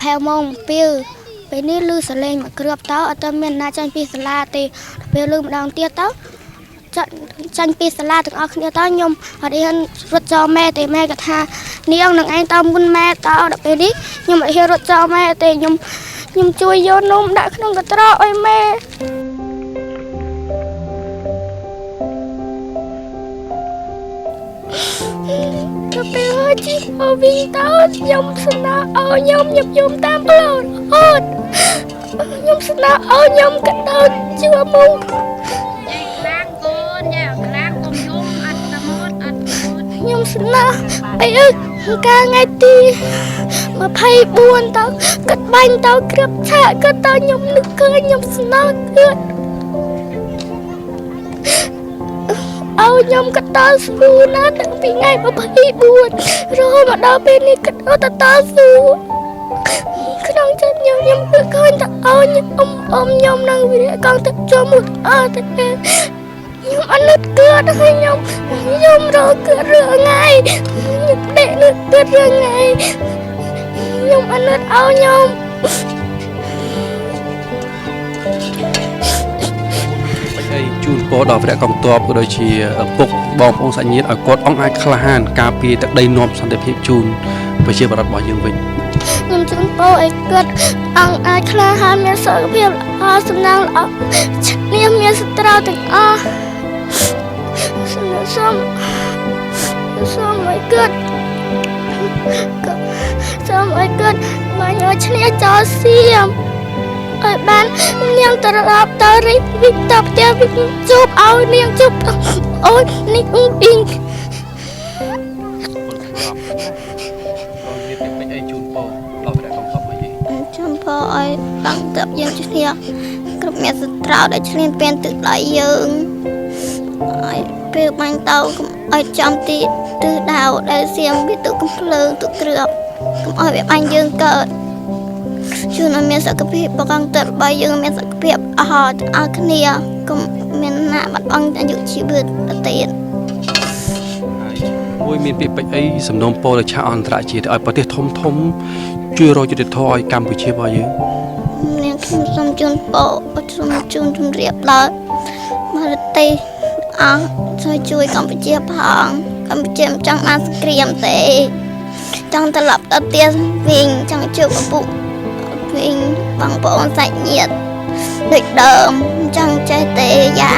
ហែលម៉ោង7ពេលនេះឮសលេងមកគ្រាប់តើអត់មានណាចាញ់ពីសាលាទេពេលឮម្ដងទៀតទៅចាញ់ពីសាលាទាំងអស់គ្នាតើខ្ញុំអត់ហ៊ានរត់ចោលម៉ែទេម៉ែក៏ថានាងនឹងឯងតើមុនម៉ែតើដល់ពេលនេះខ្ញុំអត់ហ៊ានរត់ចោលម៉ែទេខ្ញុំជួយយកនំដាក់ក្នុងកន្ត្រកឲ្យម៉ែទៅពេលជីអូវិញតើខ្ញុំស្នើឲ្យខ្ញុំខ្ញុំតាមផ្លូវអូនខ្ញុំស្នើឲ្យខ្ញុំកដោជឿមុខខ្ញុំស្នើពេលកាលថ្ងៃទី24តើកាត់បាញ់តើគ្រាប់ឆាកក៏តើខ្ញុំនឹកឃើញខ្ញុំស្នើទៀតឲ្យខ្ញុំក៏តស៊ូណាតាំងពីថ្ងៃ24រហូតមកដល់ពេលនេះក៏តស៊ូក្នុងចិត្តខ្ញុំខ្ញុំគឺឃើញតែឲ្យអ៊ំខ្ញុំនឹងវិរៈកងទឹកចូលមុខអត់ទេខ្ញុំអត់នឹកគិតហើយខ្ញុំរកគិតរឿងថ្ងៃខ្ញុំដេកនឹកគិតរឿងថ្ងៃខ្ញុំអត់នឹកឲ្យខ្ញុំបច្ច័យជូនពរដល់វរៈកងទ័ពក៏ដូចជាឪពុកបងប្អូនសាច់ញាតិឲ្យគាត់អង្គអាចក្លាហានការពារទឹកដីនាំសន្តិភាពជូនប្រជាពលរដ្ឋរបស់យើងវិញខ្ញុំជូនពរឲ្យគាត់អង្គអាចក្លាហានមានសុខភាពល្អសំណាងល្អឈ្នះមានសត្រូវទាំងអស់សូមឲ្យគាត់សូមឲ្យគាត់បានឲ្យឈ្នះចោលសៀមឲ្យបាននាងត្រឡប់ទៅរីកវិញទៅផ្ទះវិញជួបឲ្យនាងជួបអូននេះវិញជូនពរឲ្យបាំងទឹកយើងឈ្នះគ្រប់មានសត្រូវដែលឈ្លានពានទឹកដៃយើងឲ្យពេលបាញ់ទៅកុំឲ្យចំទីទិសដៅដែលសៀមវាទុកកំភ្លើងទុកគ្រាប់កុំឲ្យវាបាញ់យើងកើតជូនឲ្យមានសុខភាពប្រកងទឹករបស់យើងមានសុខភាពអស់ទាំងអស់គ្នាកុំមានណាបាត់បង់អាយុជីវិតទៀត មួយមានពាក្យពេចន៍អីសំណូមពរដល់ឆាកអន្តរជាតិឲ្យប្រទេសធំធំជួយរកយុត្តិធម៌ឲ្យកម្ពុជារបស់យើងនាងខ្ញុំសូមជូនពរសូមជូនជម្រាបដល់បរទេសអស់ជួយកម្ពុជាផងកម្ពុជាមិនចង់បានសង្គ្រាមទេចង់ត្រឡប់ទៅផ្ទះវិញចង់ជួបឪពុកវិញបងប្អូនសាច់ញាតិដូចដើមមិនចង់ចេះទេយ៉ា